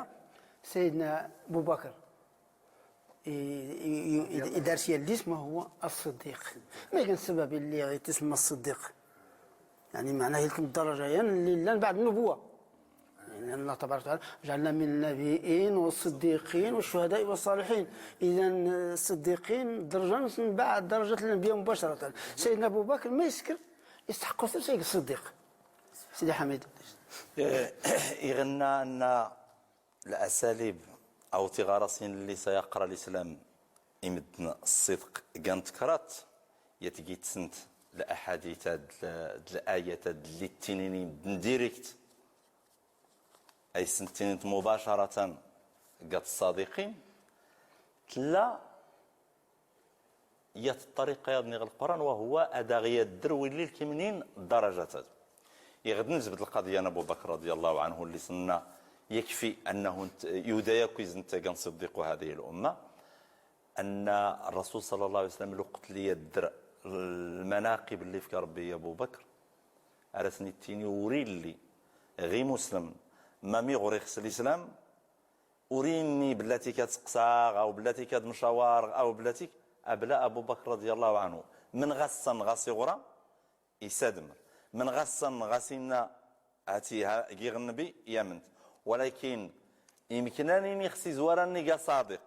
Sayidna bubakr idars yallis ma huwa aṣṣiddiq. Ma igan ssbab illi itsemma ṣṣiddiq? يعني معناه يلكم الدرجة يعني اللي لان بعد النبوة. يعني الله تبارك وتعالى جعلنا من النبيين والصديقين والشهداء والصالحين. إذا الصديقين درجة من بعد درجة الأنبياء مباشرة. سيدنا أبو بكر ما يسكر، يستحق سيد الصديق. سيدي حميد. Iɣ nna anna lɛasalib aw tiɣarasin lli sa yaqqra lislam i mddn ṣṣidq gant krat, yat gitsnt lɛaḥadit ad lɛayat ad lli ttinin i mddn direct, ay snt ttinint mubacaratan gat ṣṣadiqin. Tlla yat ṭṭariqa yaḍni ɣ lquran, wa huwa ad aɣ yaddr willi lkimnin darajat ad. Iɣ d nzbd lqaḍya n abu bakr radi allahu anhu lli snna yakfi annahu yuda yakk iznt taga n ṣiddiqu hadihi lumma. Anna rrasul sala llah alih wasalam lwqt lli yaddr lmanaqib lli fka rbbi i abu bakr, ar asn ittini ur illi ɣ imuslm ma mi ɣur ixs lislam ur inni bllatik ad sqsaɣ aw bllatik ad mcawarɣ aw bllatik. Abla abu bakr radi allahu anhu, mn ɣassan ɣas iɣra isadmr, mn ɣassan ɣas inna hati giɣ nnbi yamnt. Walakin imkn ad nini ixs izwar ad niga ṣadiq.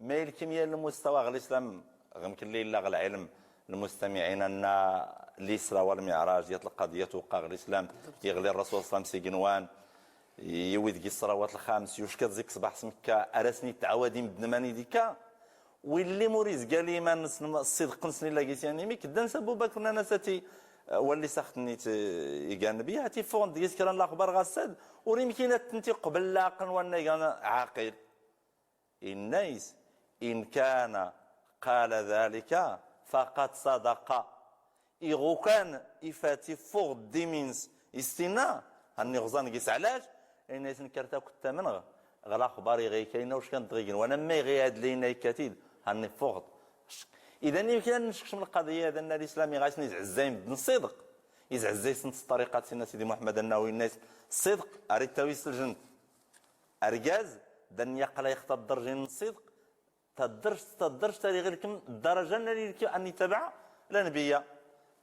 Ma ilkm yal lmustawa ɣ lislam ɣ mkn lli illa ɣ lɛilm lmustamiɛin anna lisra walmiɛraj yat lqaḍya twqqa ɣ lislam. Iɣli rrasul slam s ignwan, iwwi dgi ṣṣalawat lxams, yucka zik ṣṣbaḥ s mkka, ar asn ittɛawad i mddn mani d ikka. Willi mur izga liman nsn ṣṣidq nsn illa gis yan imik ddan s abu bakr nnan as ati, walli saxtnnit iga nnbi hati ffuɣnt dgis kra n laxbar ɣas ad ur imkin ad tnt iqbl laql n wanna igan ɛaqil. Inna-is, in kana qala dhalika faqad sadaqa. Iɣ ukan ifat iffuɣ ddimins is tinna, hanni ɣẓan gis ɛlac. Inna-is nkar takut tamnɣ ɣ laxbar iɣ ika inna uckan dɣ ignwan amma iɣ iɛdl inna ikkat-id, hanni ffuɣt. Idan imkin ad nckcm lqaḍya ad anna lislam iɣ asn izɛzzay mddn ṣṣidq, izɛzzay snt s ṭṭariqat sinna sidi muḥmmad annahu inna-is ṣṣidq ar ittawi s ljnt. Argaz da nyaqqla ixta ddrjin n ṣṣidq. Taddrjt taddrjt ar iɣilkm ddrja n ad ilkm ad itabɛ lanbiya.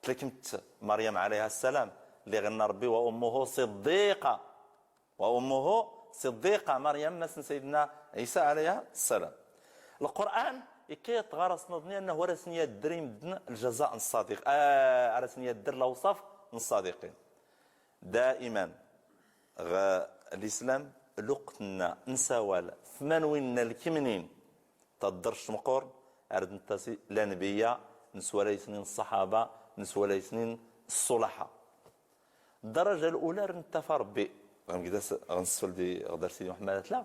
Tlkmt maryam ɛlayha ssalam lli ɣ inna rbbi wa ummuhu ṣiddiqa. Wa ummuhu ṣiddiqa, maryam mass n sayyidna ɛisa ɛlayha ssalam. Lqur'an ikka-yat ɣar-asn aḍni annahu ar asn yaddr i mddn ljaza n ṣṣadiq, ar asn yaddr lawṣaf n ṣṣadiqin. Daiman ɣ lislam lwqt nna nsawal f manwin nna lkmnin taddrjt mqurn, ar d nttasi lanbiya, nswalay snin ṣṣaḥaba, nswalay snin ṣṣulaḥa. Ddrja lula ar nttafa rbbi ɣ mgdas ɣ nsfld ɣ dars sidi muḥmmad atla,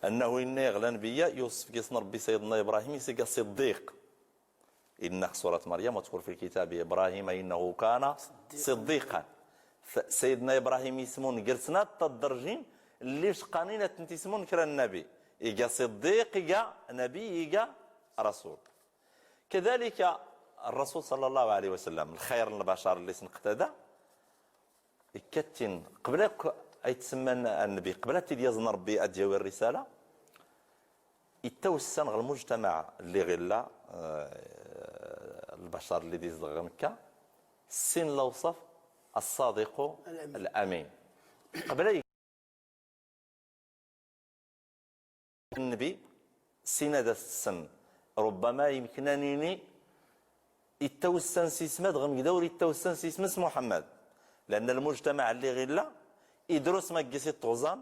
annahu inna-yaɣ lanbiya yuṣṣf gisn rbbi sayyidna ibrahim is iga ṣiddiq. Inna ɣ surat maryam, wadkur fi lkitabi ibrahima innahu kana ṣiddiqan. Sayyidna ibrahim ismun gr snat taddrjin lli cqanin ad tnt ismun kra nnabi, iga ṣiddiq iga nabi iga rasul. Kadalika rrasul sala llahu ɛlayhi wasalam lxayr n lbacar lli snqtada ikka-t-in qbla akk a ittsmma nnbi, qbla ad t-id-yaẓn rbbi ad yawi rrisala. Ittawssan ɣ lmujtamaɛ lli ɣ illa lbacar lli d-izḍɣ ɣ mkka, ssin lawṣaf, aṣṣadiqu alamin. Qbla nnbi ssin ad as-tsn. Rubbama imkn a nini ittawssan s ism-ad ɣ mgda ur ittawssan s ism-s muḥmmad. Lanna lmujtamaɛ lli ɣ illa idrus ma ggis iṭṭuẓan,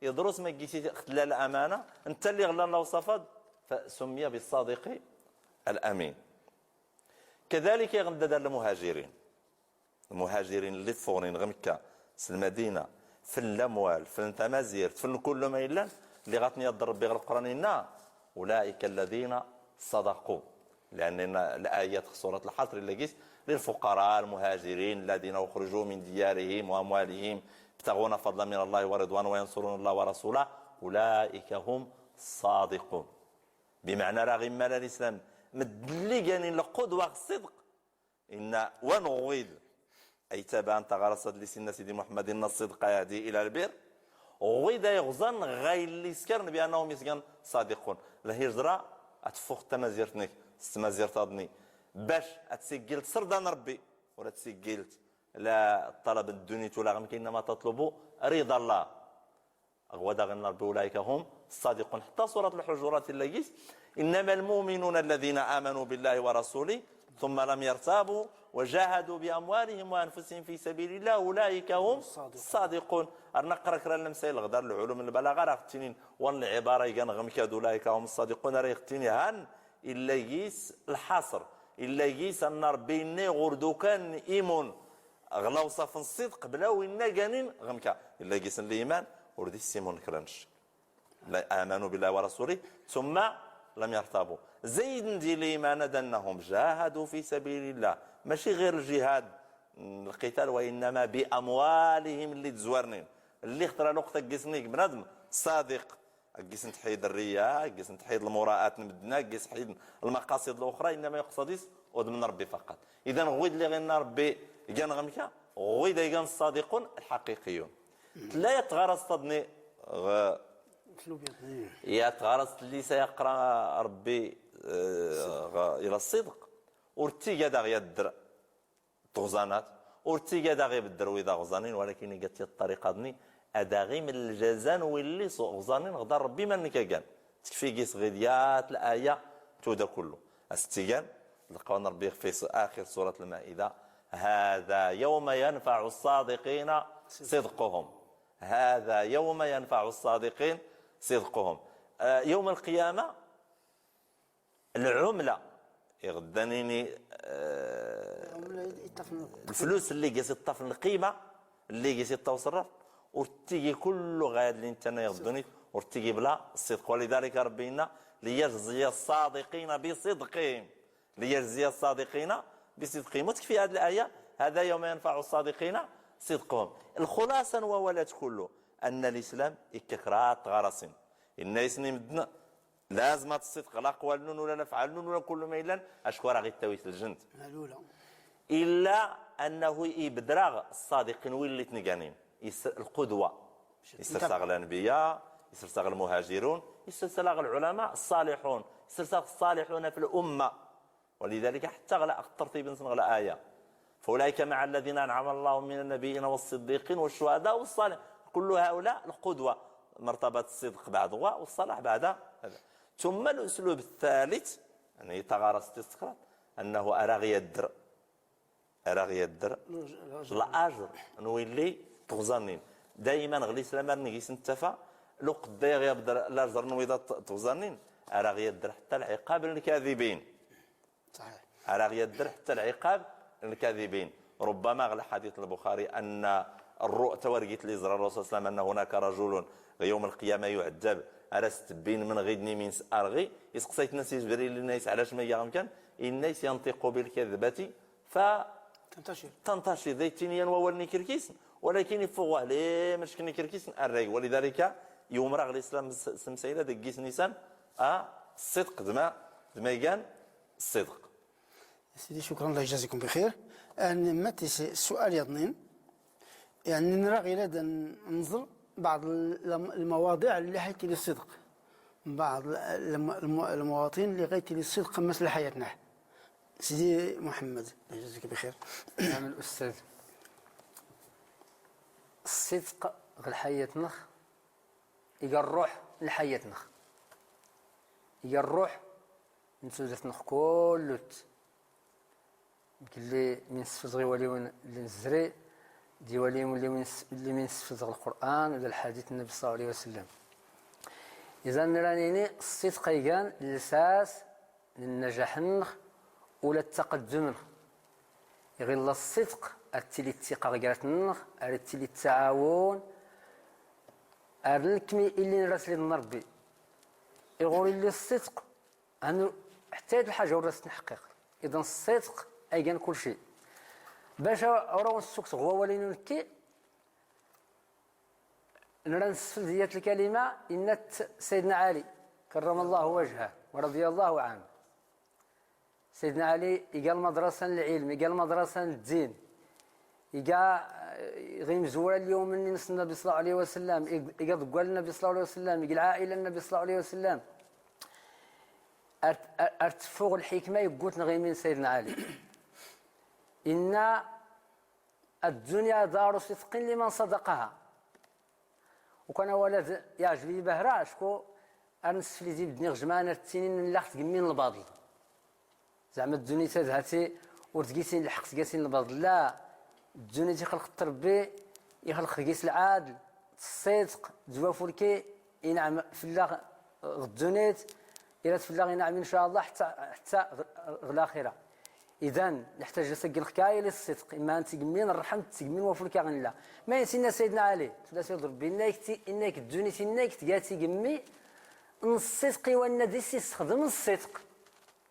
idrus ma ggis ixtlla lamana. Ntta lli ɣ llan lawṣaf-ad, fa summiya biṣṣadiqi alamin. Kadalika iɣ ndda dar lmuhajirin. Lmuhajirin lli ffuɣnin ɣ mkka s lmadina, fn lamwal, fn tamazirt, fn kullu ma illan, lli ɣ atn-yaḍḍr rbbi ɣ lqur'an inna, ulaika alladina ṣṣadaqu. Lɛanna inna layat ɣ surat lḥaṣr illa gis, lilfuqara almuhajirin alladina uxriju min diyarihim wa amwalihim ibtaɣuna fadlan min allahi wa ridwana wa yansuruna allaha wa rasulah, ulaika hum ṣṣadiqun. Bimɛna ra ɣ immal alislam mddn lli ganin lqudwa ɣ ṣṣidq. Inna wa nɣwid a itabaɛn taɣaras-ad lli s inna sidi muḥmmad inna ṣṣidqa yahdi ila lbir. Ɣwid a iɣẓan ɣa illi iskar nbi annahum isgan ṣadiqun. Lhijra a tffuɣt tamazirt-nnek s tmazirt aḍni bac a tsiggilt srda n rbbi. ورا تسجلت لا طلب الدنيا ولا غمك، إنما تطلب رضا الله. أغوى داغن ربي: أولئك هم الصادقون. حتى سورة الحجرات إلا جيس: إنما المؤمنون الذين آمنوا بالله ورسوله ثم لم يرتابوا وجاهدوا بأموالهم وأنفسهم في سبيل الله أولئك هم الصادقون. أرنا قرا كرا لمسائل غدار العلوم البلاغة راه تنين وان العبارة يغان غمك أولئك هم الصادقون راه يختيني هان إلا جيس الحصر، إلا جيس أن ربي إني غردو كان إيمون غلا وصف الصدق بلا وإنا جانين غمكا. إلا جيس الإيمان وردي السيمون كرنش. لا آمنوا بالله ورسوله ثم لم يرتابوا. زيد دي الإيمان دنهم جاهدوا في سبيل الله. ماشي غير الجهاد، م، القتال، وإنما بأموالهم اللي تزورنين. اللي اخترى الوقت قسنيك بنادم صادق. أجيس نتحيد الرياء، أجيس نتحيد المراءات نمدنا، أجيس نتحيد المقاصد الأخرى، إنما يقصد إس ودمن ربي فقط. إذا غويد اللي غينا ربي جان غمكا، غويد يجان الصادقون الحقيقيون. لا يتغرس تضني غ-، يتغرس اللي سيقرأ ربي، آه، غ-، إلى الصدق. ورتي جا داغ يدر تغزانات، ورتيجا داغي بالدروي دا غزانين، ولكن قالت لي الطريقة دني أداغي من الجزان ويلي سو غزانين غدار ربي ما نكاكان. تكفي قيس غيديات الآية تودا كله. أستيقان لقوان ربي في س-، آخر سورة المائدة: هذا يوم ينفع الصادقين صدقهم. هذا يوم ينفع الصادقين صدقهم. آه، يوم القيامة العملة يغدانيني، آه، العملة يطفن الفلوس اللي قيس يطفن القيمة، اللي قيس يطوصرف، ورتيجي كله غاية اللي انت يغدوني، ورتيجي بلا الصدق. ولذلك ربنا: ليجزي الصادقين بصدقهم، ليجزي الصادقين بصدقهم. وتكفي هذه الآية: هذا يوم ينفع الصادقين صدقهم. الخلاصة وولات كله أن الإسلام يككرات غرسين. الناس نمدنا لازم الصدق، لا قوالنون ولا نفعلنون ولا كل ما إلان، أشكو راه غيتاويت الجنت. الأولى. إلا أنه يبدراغ الصادقين وين اللي تنقانين. يس-، القدوة. يسرساغ الأنبياء، يسرساغ المهاجرون، يسرساغ العلماء الصالحون، يسرساغ الصالحون في الأمة. ولذلك حتى غلا الترتيب نسن غلا آية. فأولئك مع الذين أنعم الله من النبيين والصديقين والشهداء والصالحين. كل هؤلاء القدوة. مرتبة الصدق بعد هو والصلاح بعد هذا. ثم الأسلوب الثالث، يعني تغارس تستقرا، أنه أراغ يدر، أراغ يدر الأجر. الأجر نويلي تغزنين. دائما غلي سلام نقيس نتفا، لو قد يغيب در الأجر نويضة تغزنين، أراغ يدر حتى العقاب للكاذبين. صحيح. أراغ يدر حتى العقاب للكاذبين. ربما غلى حديث البخاري أن الرؤى تورقيت لي زرار الرسول صلى الله عليه وسلم أن هناك رجل يوم القيامة يعذب. أرى ستبين من غيدني من سأرغي. يسقسيت ناس جبريل الناس علاش ما يغم كان. الناس ينطق بالكذبة ف تنتشر. تنتشر. ذي تنيا وولني كركيس. ولكن يفوه لي مشكني كركيس أرغي. ولذلك يوم رغ الإسلام س-، سمسيلة دقيس نيسان. أه، الصدق دما، دما يقان الصدق. سيدي، شكرا، الله يجازيكم بخير. أن متى س-، السؤال يظنين، يعني، نرى غير هذا ننظر بعض الم-، المواضيع اللي حيكي للصدق، بعض الم-، الم-، المواطنين اللي غيكي للصدق مثل حياتنا. سيدي محمد، الله يجازيك بخير. نعم الأستاذ. الصدق غير حياتنا، يقى الروح لحياتنا، يقى الروح نتوزرتنخ كلوت. يمكن لي من سفز غي ولي ون-، لي نزري، دي ولي ون-، لي من س-، لي من سفز القرآن ولا الحديث النبي صلى الله عليه وسلم. إذا نرانيني الصدق يقان لساس للنجاح نخ ولا التقدم نخ. يغي الله الصدق، أتلي الثقة غيرت نخ، أتلي التعاون، أرنكمي إلي نرسل نربي. يغوري لي الصدق، أنو حتى هاد الحاجة ورثت نحقق. إذن الصدق أيقان كل شيء. باش أورو نسوك غوا ولينو نكي، نرى نسفل ديات الكلمة إنت سيدنا علي كرم الله وجهه ورضي الله عنه. سيدنا علي يقال مدرسة للعلم، يقال مدرسة للدين، يقال، آه، غيمزورة اليوم من نص النبي صلى الله عليه وسلم، يق-، يقال قال النبي صلى الله عليه وسلم، يقال عائلة النبي صلى الله عليه وسلم. أرت-، أر-، أرتفوغ الحكمة يقوت نغيمين سيدنا علي. Inna, ad-dunya daru sidqin liman sadaqaha. Ukwan awal-ad iɛjeb-iyi bahra acku ar-nsflidi bdniɣ jmaɛn ar-ttinin n-llax tgemmi n-lbaḍl. Zeɛma ddunit-ad hati ur tgisin lḥeqq tgasin lbaḍl la. Ddunit ixlq-tt rebbi, ixlq-tt tgis lɛadl, tṣṣidq, d-wafulki. Inɛam fllaɣ ɣ-ddunit, irat fllaɣ inɛam incallah ḥtta ɣ-laxira. Idan nḥtaj ad-as-agglɣ kaya li ṣṣidq, imma n-tigemmi n-rrḥmt, tigemmi n-wafulki aɣ-nlla. Ma insi inna saydna ɛli flla-s irḍ rebbi, inna-k ddunit inna-k tga tigemmi n-ṣṣidq i wanna d-is-issexdem ṣṣidq.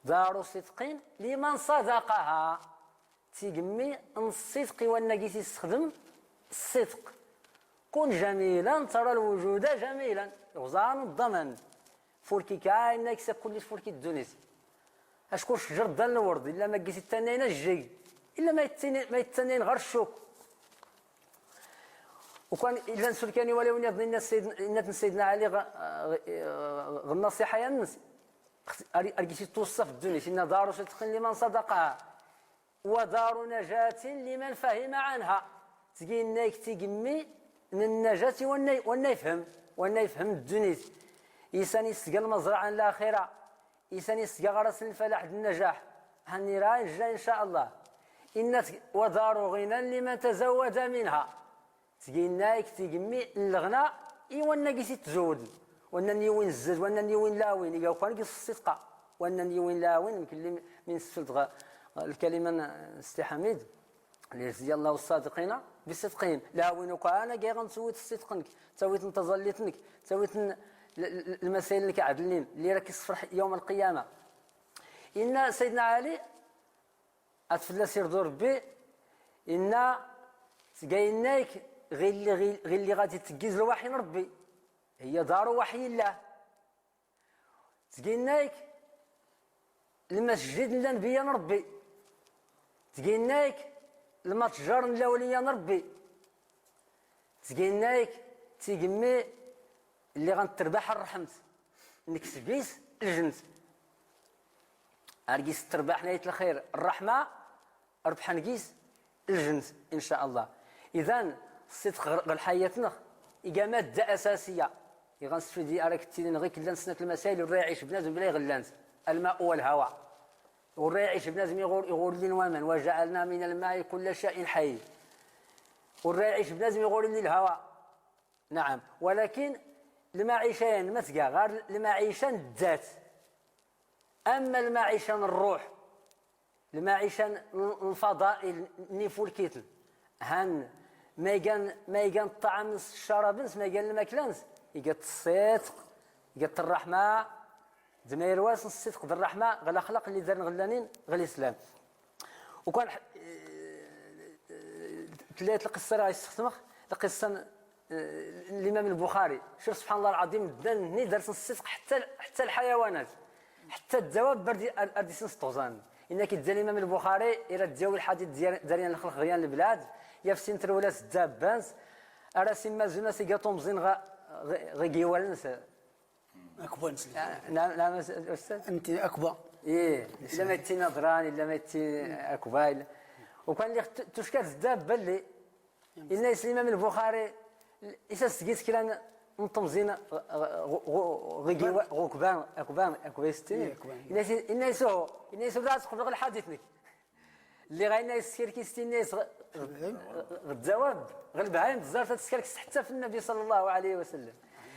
Daru sidqin liman sadaqaha. Tigemmi n-ṣṣidq i wanna gis-issexdem ṣṣidq. Kun jamilan tara lwujuda jamilan. Iɣẓan n-ḍḍaman. Fulki ka inna-k sa kullec fulki ddunit. Acku cejr ḍḍa n-lwrḍ illa ma gis-ittannayn ajjeg, illa ma ittannayn ɣar ccuk. Ukwan illan sulkan iwalawen-iḍn inna-ten saydna ɛli ɣ-nnaṣiḥa-ya-nnes. Ar gis-ittuṣṣaf ddunit inna daru sidqin liman sadaqaha. Wa daru najatin liman fahima ɛanha. Tgi inna-k tigemmi n-nnajat i wanna ifhem, wanna ifhem ddunit. Isan isga lmaẓraɛa n-laxira, isan isga ɣras n-lfalaḥ d-nnajaḥ. Hannira ijja incallah. Inna-t wa daru ɣinan liman tazawwada minha. Tgi inna-k tigemmi n-lɣna i wanna gis-ittzawwdn. Wanna n-yiwin zzad, wanna n-yiwin lawin, iga ukwan gis-ṣṣidqa. Wanna n-yiwin lawin mkn li min-ssfld ɣ-lkalima n-sidi ḥamid. Liyajziya llahu ṣṣadiqina biṣṣidqihim. Lawin ukwan agi ɣ-nswwit ṣṣidq-nk, tawit n-taẓallit-nk, tawit n-lmasayl-nk ɛdlin li rak-issfrḥ yawm lqiyama. Inna saydna ɛli, ad-flla-s irḍu rebbi, inna tga inna-k ɣilli ɣilli ɣad-itggiz lwaḥyi n-rebbi. Hiya daru waḥyi llah. Tga inna-k lmasjid n-lanbiya n-rebbi. Tga inna-k lmatjar n-lawliya n-rebbi. Tga inna-k tigemmi lli ɣan-trbaḥ rrḥmt. Nksb gis ljnt. Ar gis-trbaḥ nayt lxir rrḥma, rbḥn gis ljnt incallah. Idan ṣṣidq ɣ-lḥayat-nx iga madda asasiya. Iɣan sfidi ar-ak-ttinin ɣik llan snat lmasayl ur-ra-iɛic bnadm bla iɣ-llant. Alma'u walhawa. Ur-ra-iɛic bnadm iɣ-ur-llin waman, wa ja'alna min alma'i kulla sha'in ḥayy. Ur-ra-iɛic bnadm iɣ-ur-illi lhawa. Naɛam. Walakin lmaɛica-yan ma tga ɣar lmaɛica n-ddat. Amma lmaɛica n-rruḥ, lmaɛica n-lfaḍa'il n-ifulkitn, han ma igan ṭṭaɛam-ns, ccarabt-ns, ma igan lmakla-ns, iga-t ṣṣidq, iga-t rraḥma, d-ma irwas n-ṣṣidq d-rraḥma ɣ-laxlaq lli darn ɣ-llanin ɣ-lislam. Ukwan tlayt lqissa ra issxtmx, lqissa n limam lbuxari. Cuf subḥan llah lɛaḍim, ddan-nni dars n-ṣṣidq ḥtta lḥayawanat, ḥtta ddawab ar-d-isn-stuẓan. Inna-k idda limam lbuxari ira d-yawi lḥadit dar-yan lxlq ɣ-yan lblad, yaf sin trwla s ddabba-ns, ar-as-immazun as-iga tumẓin ɣ-igiwal-ns. Akba-ns. Naɛam, naɛam a ustad. Nti akba. Ih, illa ma ittin aḍran, illa ma ittin akba. Ukwan lliɣ tucka-d ddabba lli. Inna-yas limam lbuxari, is-as-tgis kra n-temẓin ɣ-ukba, akba, akba-yas-ttini. Inna-yas uhu, inna-yas ur-ra-tqblɣ lḥadit-nk. Lliɣ a inna-yas skerkis-t, inna-yas ɣ-ddawab, ɣ-lbhayim, tẓart ad-tskerkst ḥtta f-nnabi ṣalla llahu ɛalayhi wa sallam.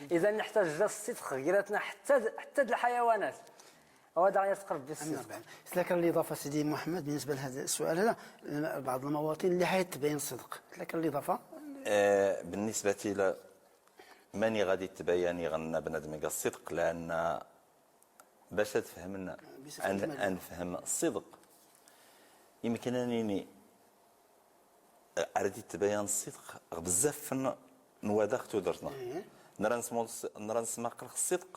Idan nḥtaj-d ṣṣidq ɣ-gratna ḥtta d lḥayawanat. Awa daɣ yar-tqrb bis-ṣṣidq. Tla kra n-liḍafa sidi muḥemmed binisba lhad ssual hada? Lbaɛḍ lmawaṭin lli ḥa-itbayan ṣṣidq, tla kra n-liḍafa? Binisba ila mani ɣad-itbayan iɣ-nna bnadm iga ṣṣidq? Lanna bac ad-fhmn, ad-nfhm ṣṣidq, imkn ad-nini ar-d-itbayan ṣṣidq ɣ-bzzaf n-wadaɣ tudrt-nneɣ. Nra nsmaql ɣ-ṣṣidq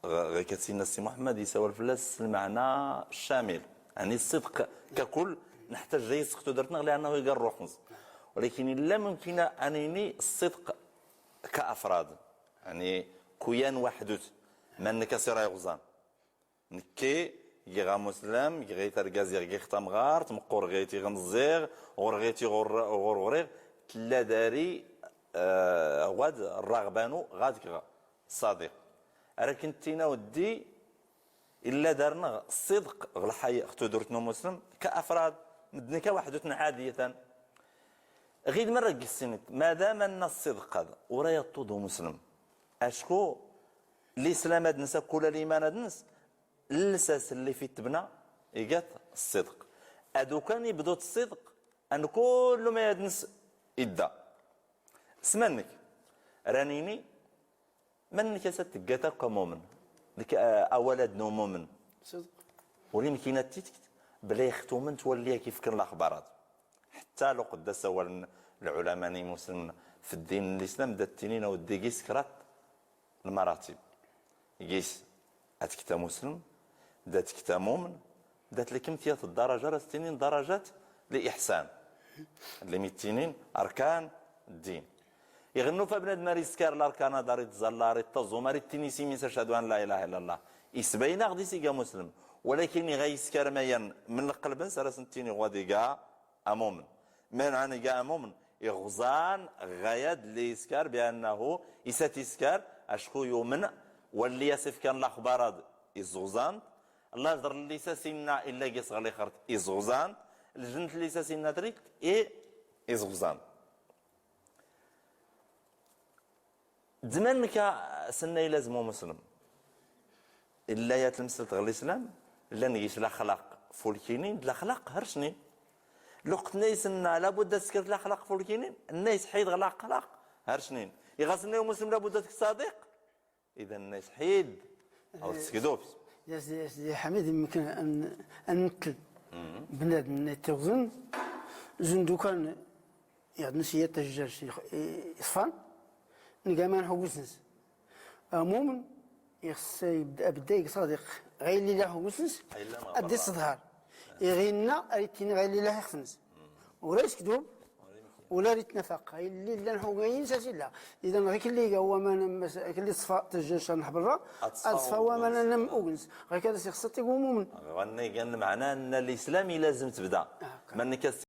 ɣ-, ɣ-, kat-inna ssi muḥemmed isawal flla-s s-lmaɛna ccamil. Ɛni ṣṣidq kakul nḥtaj-as-t ɣ-tudrt-nneɣ lanna iga rruḥ-ns. Walakin illa mumkin ad-nini ṣṣidq ka-afrad. Ɛni kuyan waḥdut. Man nka s-ira iɣẓan. Nki Giɣ amuslem, giɣ-it argaz-iɣ, giɣ tamɣart, mqqur ɣ-it-iɣ, nẓiɣ ɣur-ɣ-it-iɣ, ɣur-ɣur-iɣ, tlla dari ɣwad rraɣba-nu ɣad-kɣ ṣṣadiq. Ar-akken ttini awddi, illa dar-nɣ ṣṣidq ɣ lḥaya, ɣ tudurt n umuslem, kafrad, mddn-ik a waḥdutn ɛadiyatan. Ɣid mra gis-init, madam anna ṣṣidq-ad ur a-iṭṭu d umuslem, acku lislam-ad-ns akk ula liman-ad-ns, llsas lli f-ittbna iga-t ṣṣidq. Ad ukan ibḍu-t ṣṣidq, an kullu ma-ad-ns idda. S mann-ik ra nini, mann-ik as-ad-tggat akk amumn, awal-ad n umumn, ur imkin ad-t-itkt bla ix-tumnt walli ak-ifkn laxbar-ad. Ḥtta luqd d-as-awaln lɛulama n imuslmn f ddin n lislam, da ttinin awddi gis krat lmaratib. Gis ad-tkt amuslm, da-tkt amumn, da-tlkmt yat ddaraja ra s-ttinin darajat liḥsan, lli mi ttinin arkan ddin. Iɣ nnufa bnadm ar iskar larkan-ad, ar ittẓalla, ar ittẓum, ar ittini s imi-s ashhadu an la ilaha illa llah, isbayn-aɣ-d is iga amuslm. Walakin iɣ a-iskar mayan mn lqlb-ns, ar as-nttini ɣwad iga amumn. Mɛna iga amumn, iɣẓan ɣaya-d lli iskar bi annahu is at-iskar, acku yumn walli as-ifkan laxbar-ad izɣẓan-t, laẓr lli s as-inna illa gis ɣ lixrt izɣẓan-t, ljnt lli s as-inna trit i izɣẓan-t. D mann-k a s-nna ilazm umuslm? Illa yat lmslt ɣ lislam, llan gis laxlaq fulkinin d laxlaq hrsnin. Luqt nna is-nna labud ad-tskrt laxlaq fulkinin, nna is ḥid ɣ laxlaq hrsnin. Iɣ as-nna i umuslm labud ad-tkt ṣadiq, idan nna is ḥid aw tskdubs. Ya sdi, ya sdi Ḥamid, imkn an, an nttl bnadm nna ittiɣẓn, zund ukan iɣ-dd-nsiyat tajjac iṣfan, nga aman ḥu gis-ns. Amumn ixṣṣa abdda ig ṣadiq ɣa illi llah ḥu gis-ns, ad-dd-iṣḍhar. Iɣ inna ar ittini ɣa illi llah ixf-ns. Ur a-iskdub ula ar ittnafaq, ɣa illi llan ḥu gis-ns as-illa. Idan ɣa klli iga waman, klli tṣfa tajjac ann ḥbrra, ad tṣfa waman ann ugns. Ɣa kad as-ixṣṣa tig umumn. Ɣa nna igan lmɛna ann lislam ilazm tbda. Mann-k as